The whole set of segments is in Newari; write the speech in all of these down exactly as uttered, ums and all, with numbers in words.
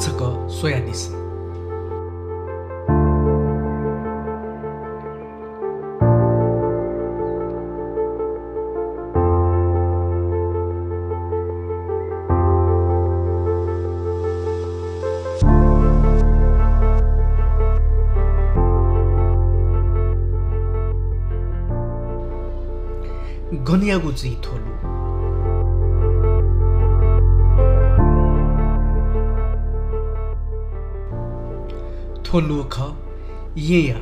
छकः स्वयादिसँ। गनयागु जुइ थ्व लु? थ्व लु खः येँया।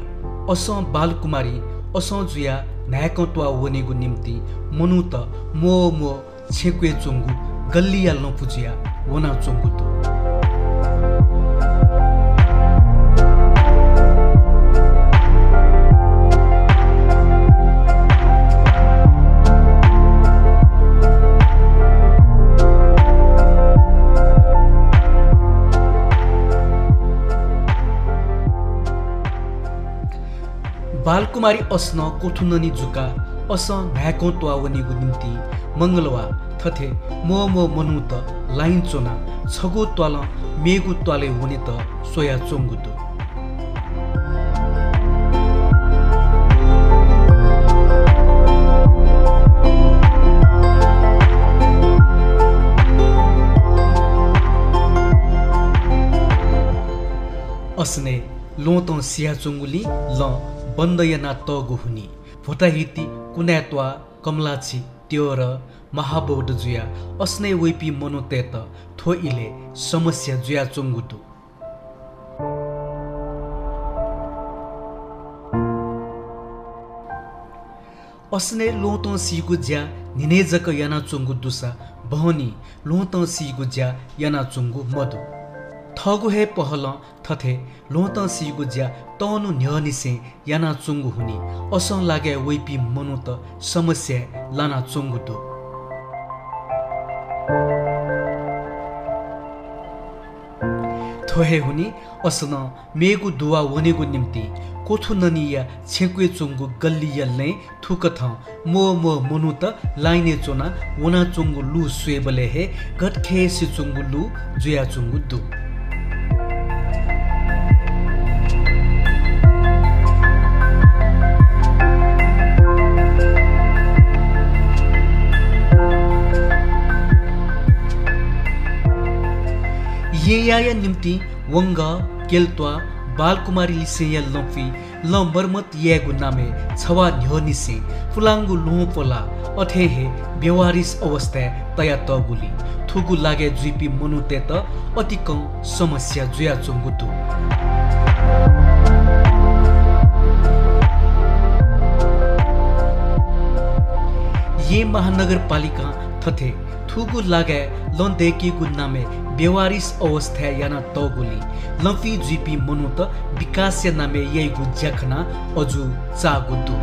असं बालकुमारी असं जुयाः न्हाय्कं त्वाः वनेगु निंतिं मनूत म्वः म्वः छेँकुय् च्वंगु गल्लीया लँपु जुयाः वनाच्वंगु दु। बालकुमारी असनं क्वथुननि जुकाः असं न्हाय्कं त्वाः वनेगु निंतिं मंगलवाः थथे म्वः म्वः मनूत लाइन च्वनाः छगू त्वालं मेगु त्वालय् वनेत स्वयाच्वंगु दु। असनय् ल्वहंतं सियाच्वंगुलिं लँ बन्द यानातःगु हुनिं भ्वताहिति कुनाय् त्वाः कमलाछि, त्योर, महाबौद्ध जुयाः असनय् वइपिं मनूतय्त थ्व इलय् समस्या जुयाच्वंगु दु। असनय् ल्वहंतं सीगु ज्या न्हिनय् जक यानाच्वंगु दुसा बहनी ल्वहंतं सीगु ज्या यानाच्वंगु मदु। थःगु हे पहलं थथे ल्वहंतं सीगु ज्या तःन्हु न्ह्यःनिसें यानाच्वंगु हुनिं असं लागाय् वइपिं मनूत समस्याय् लानाच्वंगु दु। थ्व हे हुनिं असनं मेगु दुवाः वनेगु निंतिं क्वथुननिया छेँकुय् च्वंगु गल्लीया लँय् थुकथं म्वः म्वः मनूत लाइनय् च्वनाः वनाच्वंगु लु स्वयेबलय् हे गथेसे च्वंगु लु जुयाच्वंगु दु। येँयाया निंतिं वंगः, केल्त्वाः, बालकुमारी लिसेंया लँपुइ लँ मर्मत यायेगु नामय् छवाः न्ह्यःनिसें पुलांगु ल्वहंपो ला अथें हे बेवारिस अवस्थाय् तयातःगुलिं थुगु लागाय् जुइपिं मनूतय्त अतिकं समस्या जुयाच्वंगु दु। येँ महानगरपालिकां थथे थुगु लागाय् लँ दय्केगु नामय् बेवारिस अवस्थाय् यानातःगुलिं लँपुइ जुइपिं मनूत विकासया नामय् याइगु ज्या खनाः अजू चाःगु दु।